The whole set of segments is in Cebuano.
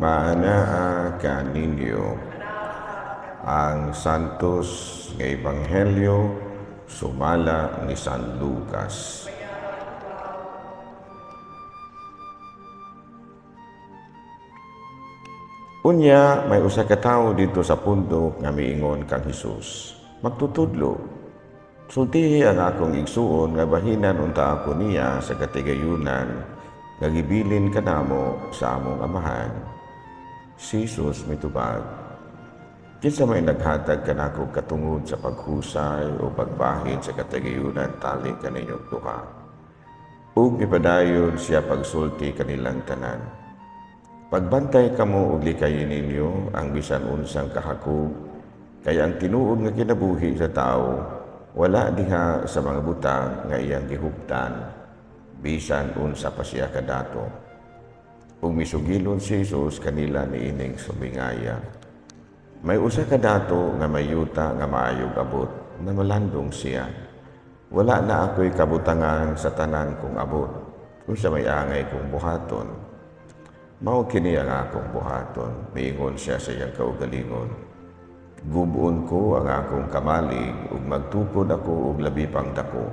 Maanaa kaninyo. Ang Santos nga Ebanghelyo sumala ni San Lucas. Unya may usa ka tawo didto sa pundok nga miingon kang Hesus, "Magtutudlo, sultihi ang akong igsuon nga bahinan unta ako niya sa katigayunan nga gibilin kanamo sa among amahan." Si Jesus mitubag, "Kinsa may naghatag kanako katungod sa paghusay o pagbahin sa katagayunan tali kaninyong duha?" Ug mipadayon siya pagsulti kanilang tanan, "Pagbantay kamo og likayin ninyo ang bisan unsang kahakog, kay ang tinuod nga kinabuhi sa tawo wala diha sa mga butang nga iyang gihuptan, bisan unsa pa siya kadato." Ug misugilon si Jesus kanila niining sumingaya. "May usa ka dato nga may yuta nga maayog abot, na malandong siya. 'Wala na ako'y kabutangan sa tanan kong abot. Unsa may angay kong buhaton? Mao kini ang akong buhaton,' miingon siya sa iyang kaugalingon. 'Gub-on ko ang akong kamalig ug magtukod ako og labi pang dako,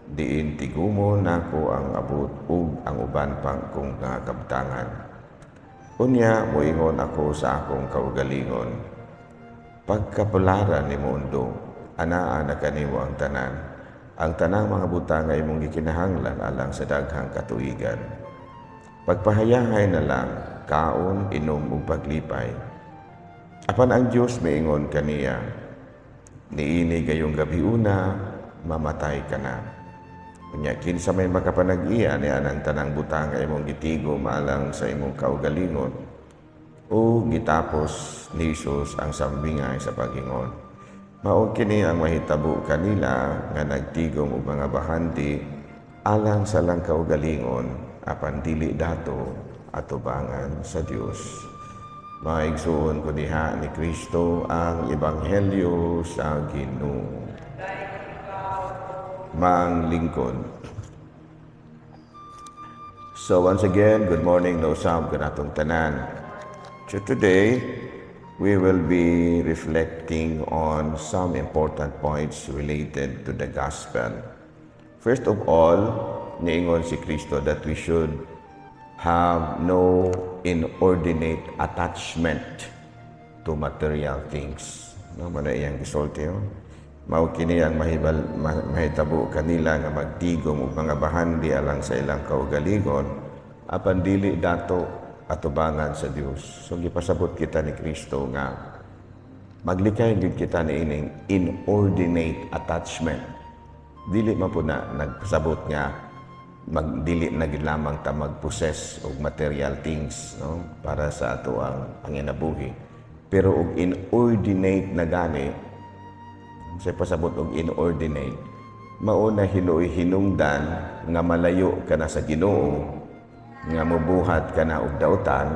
diin tigumon nako ang abot ug ang uban pang kong nga kabtangan. Unya moingon ako sa akong kaugalingon, Pagkapularan nimo undong, anaa na kanimo ang tanan, ang tanang mga butang nga imong gikinahanglan alang sa daghang katuigan. Pagpahayahay na lang, kaon, inom ug paglipay.' Apan ang Dios miingon kaniya, 'Niini gayong gabiuna, mamatay ka na. Unya kinsa may makapanag-iya ni anang tanang butang nga imong gitigom alang sa imong kaugalingon?' O gitapos ni Jesus ang sambingay sa pag-ingon, 'Mao kini ang mahitabo kanila nga nagtigom og mga bahandi alang sa ilang kaugalingon apan dili dato atubangan sa Dios.'" Mga igsuon ko diha ni Kristo, ang Ebanghelyo sa Ginoo. Mang lingkod. So once again, good morning na usab kanatong tanan. So today, we will be reflecting on some important points related to the gospel. First of all, niingon si Kristo that we should have no inordinate attachment to material things. No, mao na iyang gisulti. Oh. Mao kini ang mahitabo kanila nga magtigom og mga bahandi alang sa ilang kaugalingon apan dili dato atubangan sa Dios. So gipasabot kita ni Kristo nga maglikay gyud kita niining inordinate attachment. Dili man po na nagpasabot nga magdili na gid lamang ta mag-possess og material things, no, para sa ato ang panginabuhi. Pero og inordinate na gani, sa pasabot og inordinate, mao na hinuoy hinungdan nga malayo ka na sa Ginoo, nga mobuhat ka na og dautan,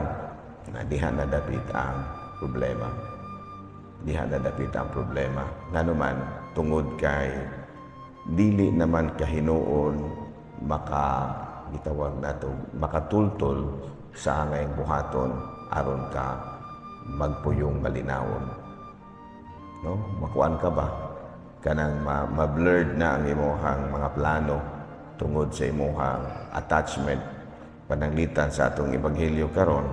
na diha na dapit ang problema. Diha na dapit ang problema. Ngano man, tungod kay dili naman kahinuon maka gitawag nato makatultol sa angay buhaton aron ka magpuyong malinawon. No? Makuan ka ba? Kanang ma-blurred na ang imuhang mga plano tungod sa imuhang attachment. Pananglitan sa atong ebanghelyo karon,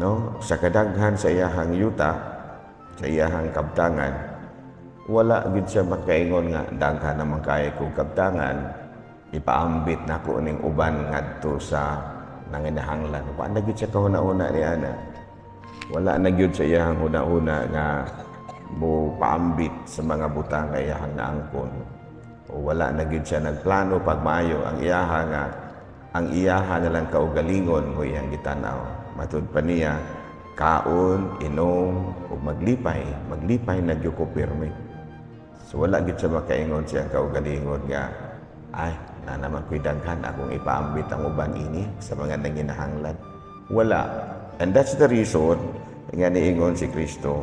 no, sa kadaghan sa iyahang yuta, sa iyahang kabtangan, wala gid siya makaingon nga daghan naman kaayo kog kabtangan, ipaambit nako ning uban ngadto sa nanginahanglan. Wala na gyud siya kahuna-huna ni ana. Wala na gyud sa iyahang huna-huna nga mo paambit sa mga butang nga iyahang naangkon. O wala na gyud siya nagplano pagmaayo. Ang iyaha nga ang iyaha na lang kaugalingon mo iyang gitanaw. Matud pa niya, kaon, inom, ug maglipay, maglipay na gyud ko pirmi. So wala gyud siya makaingon siyang kaugalingon nga ay na naman ko'y daghan, akong ipaambit ang uban ini sa mga nanginahanglan. Wala. And that's the reason nga niingon si Kristo,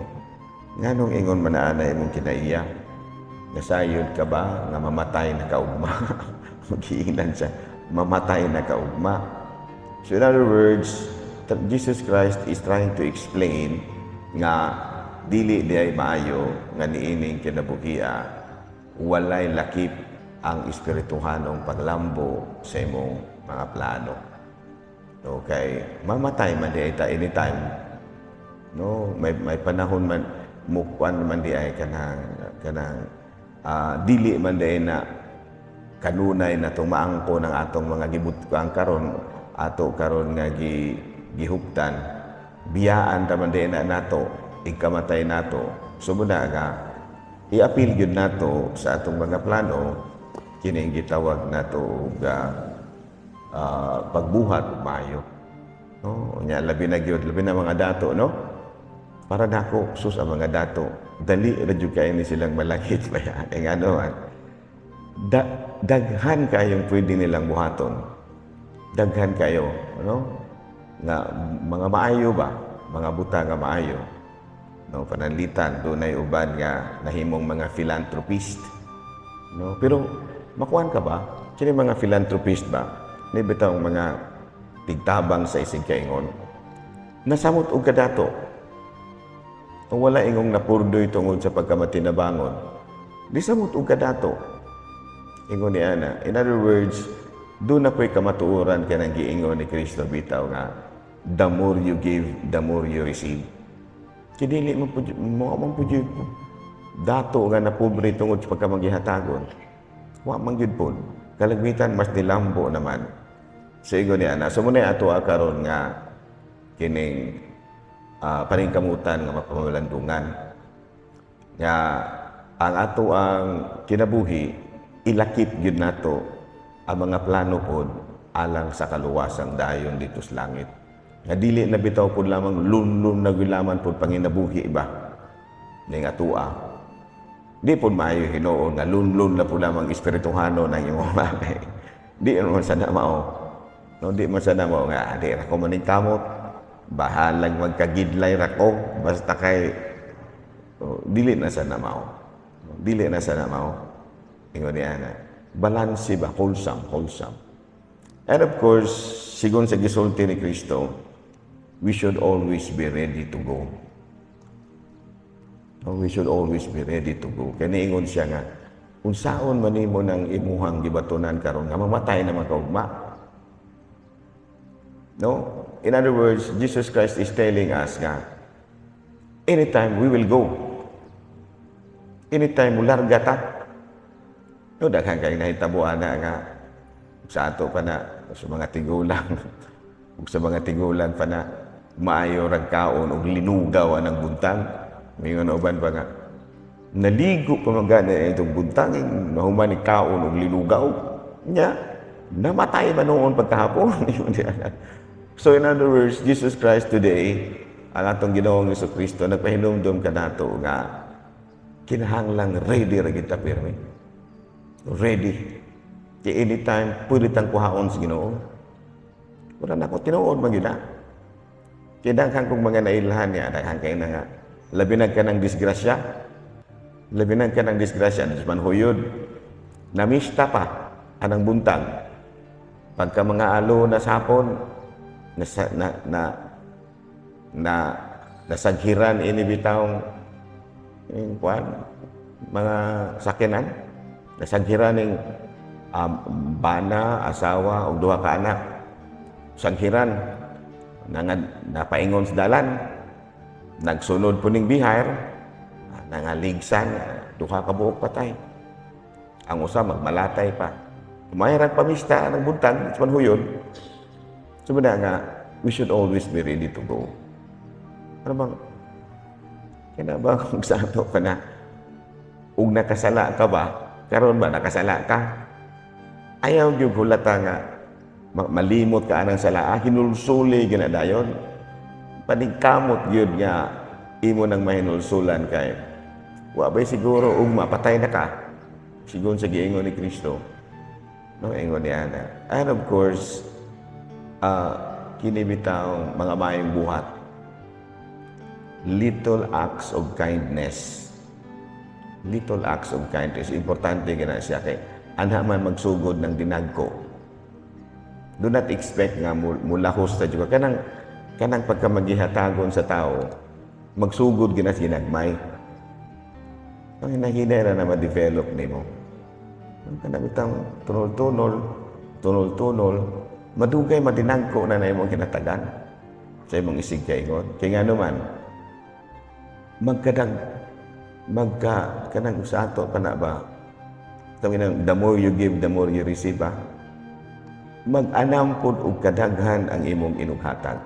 "Nganong ingon man ana imong kinaiya? Nasayod ka ba nga mamatay na kaugma?" Magiingnan siya, "Mamatay na kaugma." So in other words, Jesus Christ is trying to explain nga dili diay maayo nga niining kinabuhia walay lakip ang espirituhanong paglambo sa imong mga plano. Okay, mamatay man diay ta anytime. No, may panahon man mukuan man diay kanang dili man diay na kanunay na tumaangko ng atong mga gibutkuan karon, ato karon nga gihuptan, biyaan ta man diay na nato ikamatay nato. So muna nga iapil gyud nato sa atong mga plano kining gitawag nato ga pagbuhat og maayo, no? Nya labi na gyud, labi na mga dato, no? Para nako, sus, ang mga dato dali ra jud kaayo ni silang malakit ba yan. Eh, ngano man daghan kayong pwede nilang buhaton, daghan kayo, no, nga mga maayo ba, mga buta nga maayo, no? Pananlitan dunay uban nga nahimong mga philanthropist, no? Pero makuan ka ba, kini mga philanthropist ba ni bitawng mga tigtabang sa isig kaingon, nasamot og kadato. Kung wala ingong napurdoy tungod sa pagkamatinabangon, di samot og kadato. Ingon ni ana. In other words, doon na po'y kamatuoran kanang giingon ni Kristo bitaw nga the more you give, the more you receive. Kay dili mo po mo man po dato nga napobre tungod sa pagkamagihatagon. Wa man gyud pod. Kalagmitan mas nilambo naman. So ingon ni ana. So muna ato karon nga kining paningkamutan nga mapamalandungan nga ang ato ang kinabuhi, ilakip gyud nato ang mga plano pod alang sa kaluwasang dayon dito sa langit. Nga dili na bitaw pod lamang lunlun na gyud lamang pod panginabuhi ba ning atua. Di pod maayo hinuon nga lunlun na pod lamang espirituhano ng imong bagay. Di man sa na mao. No, di man sa na mao nga di ra ko maningkamot. Bahalag magkagidlay ra ko basta kay, oh, dili na sa na mao. Dili na sa na mao. Ingon ni ana. Balanse ba, wholesome, wholesome. And of course, sigon sa gisulti ni Kristo, we should always be ready to go. No, we should always be ready to go. Kaya niingon siya nga, unsaon man nimo ng imuhang gibatunan karon nga mamatay na kaugma. No? In other words, Jesus Christ is telling us nga, anytime we will go. Anytime mularga ta. No, daghan kay nahitabuan na nga sa ato pa na sa mga tigulang ug sa mga tigulang pa na maayo rag kaon og linugaw ang buntag. Mingon uban pa nga naligo pa man gani itong buntag, nahuman ni kaon og linugaw nya, namatay man noon pagkahapon. So in other words, Jesus Christ today, ang atong Ginoong Kristo, nagpahinumdom kanato nga kinahanglang ready ra kita pirmi, ready. Kay anytime, pwede tang kuhaon sa Ginoo. Wala na ko, tinuod man gyud na. Kay daghan kong mga nailhan niya, daghan kay na nga. Labi na ka ng disgrasya. Labi na ka ng disgrasya, sa manhuyod. Namista pa anang buntag. Pagka mga alo na sapon, na, na, na, na nasaghiran ini bitawng yung kuan, mga sakyanan, nasaghiran ning bana, asawa ug duha ka anak. Saghiran nangad napaingon sa dalan. Nagsunod po ning bihar, nangaligsan, duha ka buok patay. Ang usa magmalatay pa. Mayroong pamista ng buntag sa panhuyon. So nga, we should always be ready to go. Ano bang, kaya ba kung sa ato ka na, ug nakasala ka ba, karon ba nakasala ka? Ayaw gyud hulata nga malimot ka anang sala, hinulsuli gina dayon. Paningkamot gyud nga imo nang mahinulsulan kay wa bay siguro ug mapatay na ka. Sigon sa giingon ni Kristo. No, ingon ni ana. And of course, kini bitaw mga maayong buhat. Little acts of kindness. Little acts of kindness. Importante gina siya kay anha man magsugod ng dinagko. Do not expect nga mulahos ta jud ka. Kanang Kanang pagka magihatagon sa tao, magsugod gina sa ginagmay. Ang hinahinay ra na ma-develop nimo. Ang kanang bitang tunol-tunol, tunol-tunol, madugay madinagko na na imong hinatagan sa imong isig kaingon. Kaya nga naman, magkadag, magka, kanang sa ato pa na ba, tawag, the more you give, the more you receive, ba? Mag-anam pod og kadaghan ang imong inughatag.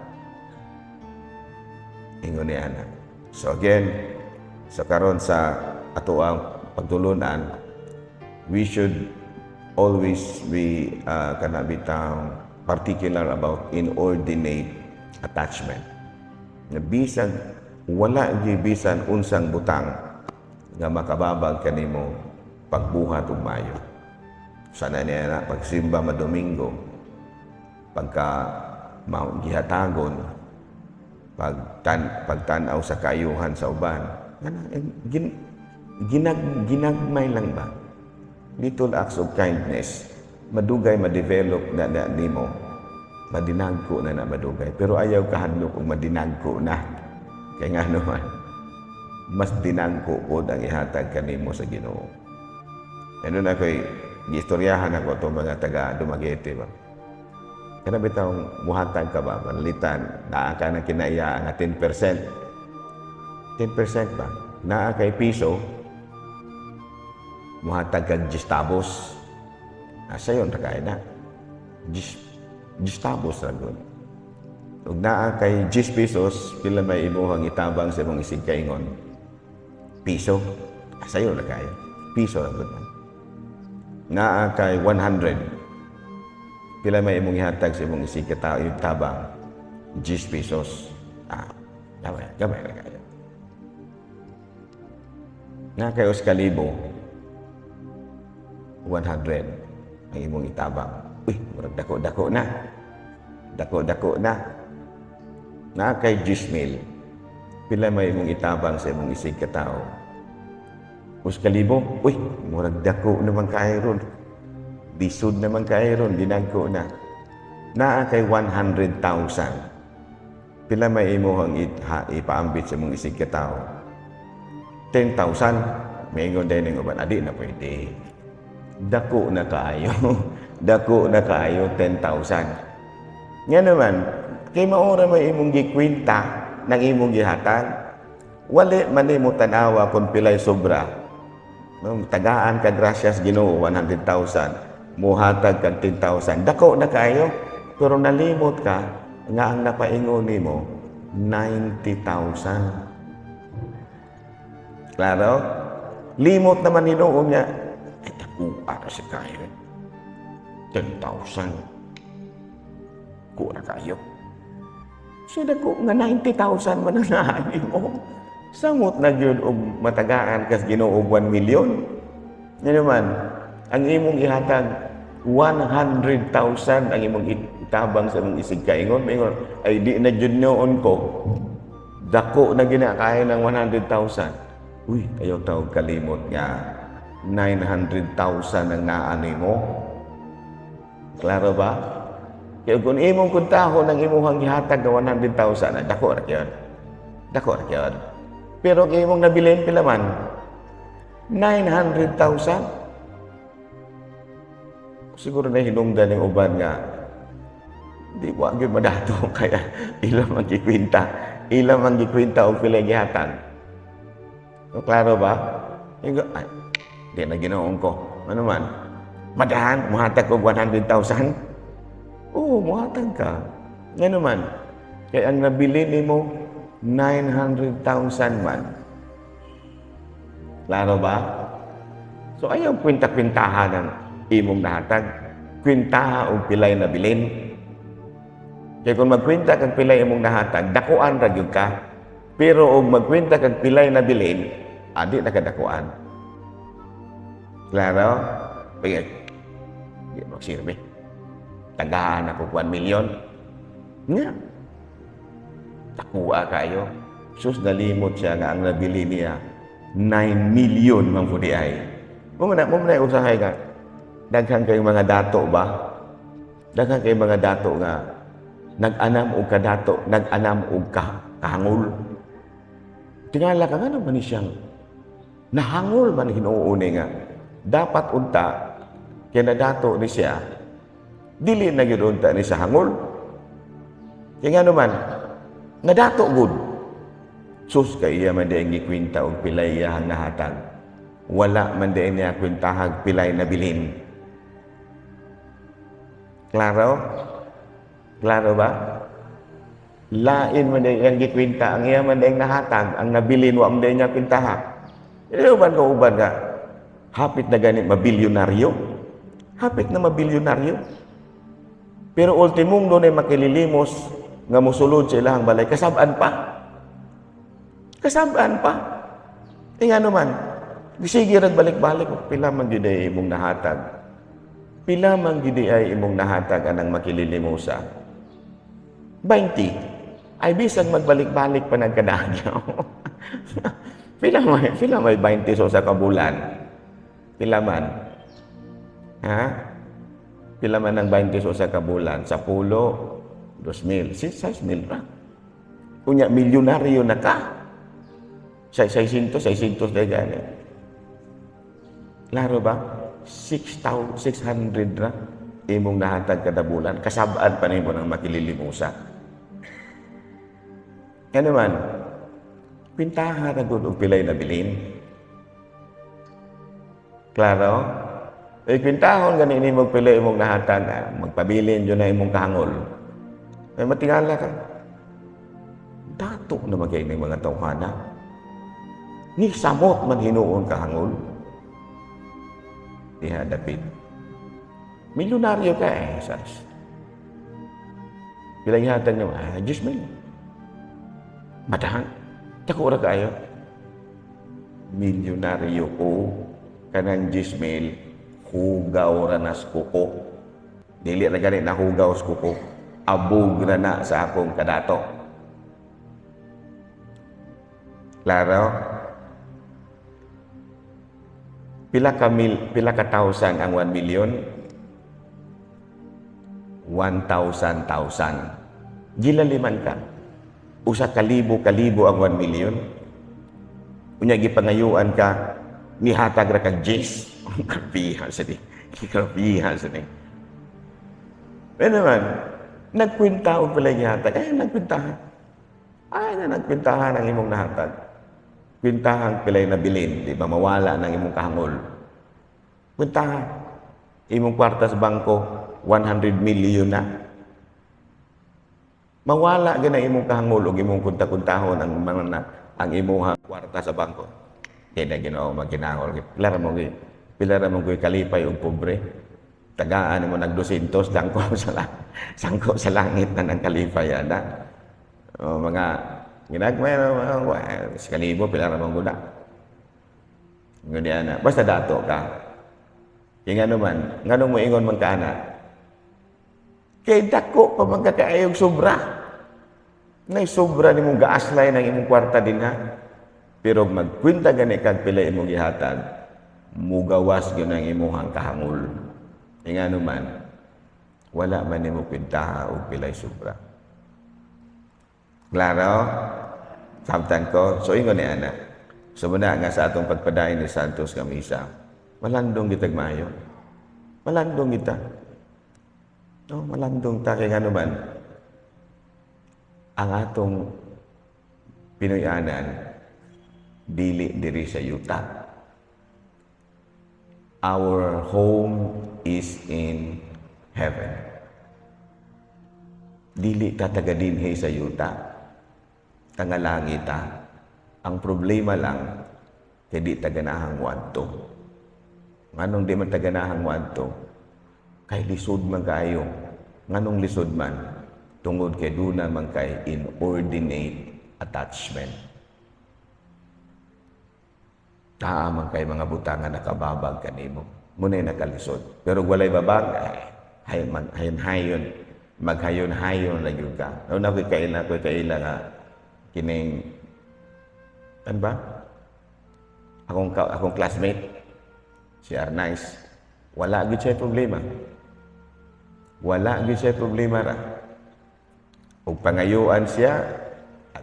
Ingon ni ana. So again, sa karon sa atoang pagtulunan, we should always be kana bitang particular about inordinate attachment. Na bisan wala gyud bisan unsang butang nga makababag kanimo pagbuhat og maayo. Sana niya na pagsimba madomingo, pagka mao gihatagon, pagtan-aw sa kaayuhan sa uban, kana ginagmay lang ba? Little acts of kindness, madugay ma-develop na na nimo, madinagko na na madugay. Pero ayaw kahadlok kung madinagko na. Kaya nga naman, mas dinagko pod ang ihatag kanimo sa Ginoo. Ano na ko'y giistoryahan ako itong mga taga Dumaguete ba. Kana bitawng muhatag ka ba, manlitan, naa ka ng kinaiya nga 10%. 10% ba? Naa kay piso, muhatag kag 10 tabos. Asa yun, kaya na. 10 tabos ra gud. Ug naa kay 10 pesos, pila may imuhang itabang sa imong isig kaingon? Piso. Asa yun na kayo. Piso ra gud. Naa kay 100. Pila may imong ihatag sa imong isig katao tabang? 10 pesos. Ah, gamay, gamay ra kayo. Naa kay 1,000, 100 ang imong itabang. Uy, murag dako-dako na. Dako-dako na. Naa kay 10 mil. Pila may imong itabang sa imong isig katao? 1,000. Uy, murag dako naman kaayo ron. Lisod naman kaayo ron, dinagko na. Naa kay 100,000. Pila may imong ipaambit sa imong isig katao? 10,000. Maingon din ng uban, adi na pwede. Dako na kaayo. Dako na kaayo, 10,000. Nga naman, kay maura may imong gikwenta ng imong gihatag. Wali man mo tanawa kung pilay sobra. No, tagaan ka grasyas Ginoo 100,000, muhatag kag 10,000. Dako na kaayo, pero nalimot ka nga ang napaingon nimo 90,000. Klaro? Limot naman hinuon niya. Ay, dako ara si kayo. 10,000. Kuha kayo. So dako nga 90,000 man ang naani mo. Samot na gyud og matagaan kas Ginoo og 1 million. Nga naman, ang imong ihatag 100,000 ang imong itabang sa imong isig kaingon, maingon, ay di na jud noon ko. Dako na ginakaya ng 100,000. Uy, ayaw tawag kalimot nga 900,000 ang naani mo. Klaro ba? Kaya kung imong kuntahon ang imong gihatag nga 100,000, ay dako ra gyud. Dako ra gyud. Pero ang imong nabilin pila man? 900,000. Siguro na hinungdan ng uban nga di wa gyud madato kaya ila man gikwenta. Ila man gikwenta og pila gihatag. So, klaro ba? Ingo, ay, di na ginoong ko. Ano man? Madahan, muhatag og 100,000? Oo, muhatag ka. Nga naman, kaya ang nabili nimo 900,000 man. Klaro ba? So ayaw kwenta-kwentahan ng imong nahatag. Kwentaha og pilay nabilin. Kaya kung magkwenta kag pilay imong nahatag, dakuan ra gyud ka. Pero og magkwenta kag pilay nabilin, adi na kadakuan. Klaro? Kaya, di magsilbi. Tagaan ako 1 million. Nga. Takuha kayo. Sus, nalimot siya nga ang nabili niya 9 million man po di ay. Mo na usahay ka. Daghan kayong mga dato ba? Daghan kayong mga dato nga Nag-anam og kadato, nag-anam og kahangol. Tingala ka nga naman ni siyang nahangol man hinuon nga. Dapat unta, kaya nadato ni siya, dili na gyud unta ni sa hangol. Kaya nga naman, nadato gud. Sus, kay iya man diay gikwenta og pilay iyahang nahatag. Wala man diay niya kwentahag pilay na bilin. Klaro? Klaro ba? Lain man diay iyang gikwenta, ang iya man diay nahatag, ang nabilin wa man diay niya kwentaha. Dili uban ka uban ka. Hapit na gani mabilyonaryo. Hapit na mabilyonaryo. Pero ultimong doon ay makililimos nga musulod sa ilahang balay, kasab-an pa. Kasab-an pa. E nga naman, sige rag balik-balik, pila man gyud ay imong nahatag. Pila man gyud ay imong nahatag anang makililimusa. 20. Ay bisag magbalik-balik pa nagkadagyaw. Pila may 20 so sa kabulan? Pila man? Ha? Pila man ang 20 so sa kabulan? Sa pulo, 2,000. 6,000 ra. Unya, milyonaryo na ka. Sa 600, 600 na gani. Klaro ba? 6,600 ra imong nahatag kada bulan. Kasabaan pa nimo ng makililimusa. Kaya naman, kwentaha ra gud og pilay na bilin. Klaro? Eh, kwentahon gani nimo pilay imong nahatag, ah, magpabilin jud na imong kahangol. Ay matingala ka. Dato na magay ng mga tawhana. Ni samot man hinuon kahangol. Diha dapit. Milyonaryo ka eh, sas. Pila gihatag nimo? Ah, 10 mil. Madahan. Dako ra kaayo. Milyonaryo ko kanang 10 mil hugaw ra nas kuko. Dili ra gani nahugaw sa kuko. Abog ra na sa akong kadato. Klaro? Pila ka mil, pila ka thousand ang 1 million? 1,000 thousand. Gilaliman ka. Usa ka libo kalibo ang 1 million. Unya gipangayuan ka, nihatag ra kag 10. Grabihan sa ni. Grabihan sa ni. Pero naman, nagkwenta og pala gihatag. Ay, nagkwentahan. Ay, na nagkwentahan ang imong nahatag. Kwentahan pilay na bilin, di ba? Mawala ng imong kahangol. Kwentahan. Imong kwarta sa bangko, 100 million na. Mawala gana imong kahangol og imong kunta-kuntahon ang mga na, ang imong kwarta sa bangko. Kaya na Ginoo magkinahol. Pila ra mo kalipay og pobre. Tagaan mo nag 200 sangko sa langit na ng kalipay ana. O, mga ginagmay na sa kalibo pila ra man guna. Nguni ana, basta dato ka. Kaya nga naman, nganong mo ingon man ka ana? Kay dako pa man ka kaayog sobra. Nay sobra nimong gaaslay ng imong kwarta din ha. Pero magkwenta gani kag pila imong gihatag, mugawas gyud ang imong kahangol. Kaya nga naman, wala man nimo kwentaha og pilay sobra. Klaro? Samtan ko? So ingon ni ana. So muna nga sa atong pagpadayon ni Santos nga misa, malandong kitag maayo. Malandong kita. No, malandong ta kay ngano man ang atong Pinoyanan dili diri sa yuta. Our home is in heaven. Dili ta taga dinhi sa yuta. Taga langit ta. Ang problema lang kay di ta ganahang moadto. Nganong di man ta ganahang moadto? Kay lisod man kaayo. Nganong lisod man? Tungod kay duna man kay inordinate attachment. Taa man kay mga butangan nakababag kanimo. Muna'y nakalisod. Pero walay babag, ay, hay, mag, hayon-hayon. Maghayon-hayon lang yun ka. Ano na ko'y kaila nga kining, ano ba? Akong classmate, si Arnaiz, wala gyud siya problema. Wala gyud siya problema ra. Ug pangayuan siya,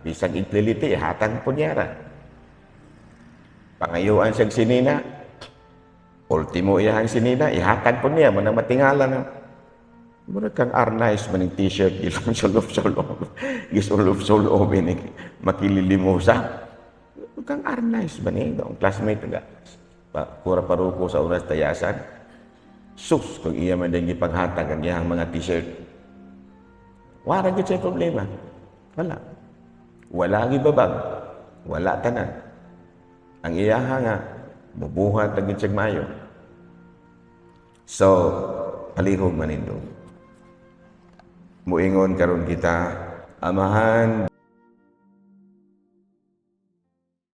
bisag igliliti, hatag po niya ra. Pangayuan siya sinina, ultimo iyahang sinina, ihatag po niya, muna matingala na. Mura kang Arnaiz man yung t-shirt, gilang sulob-sulob, gisulob-sulob, ini makililimusa. Kang Arnaiz man eh, ang classmate nga. Pa, kura paruko sa oras tayasan. Sus, kung iya man din gipanghatag ang iyang mga t-shirt. Wala gyud siya problema. Wala. Wala gibabag. Wala tanan. Ang iyaha nga, mubuhat na gyud siyang maayo. So, palihog manindog. Muingon karon kita, Amahan,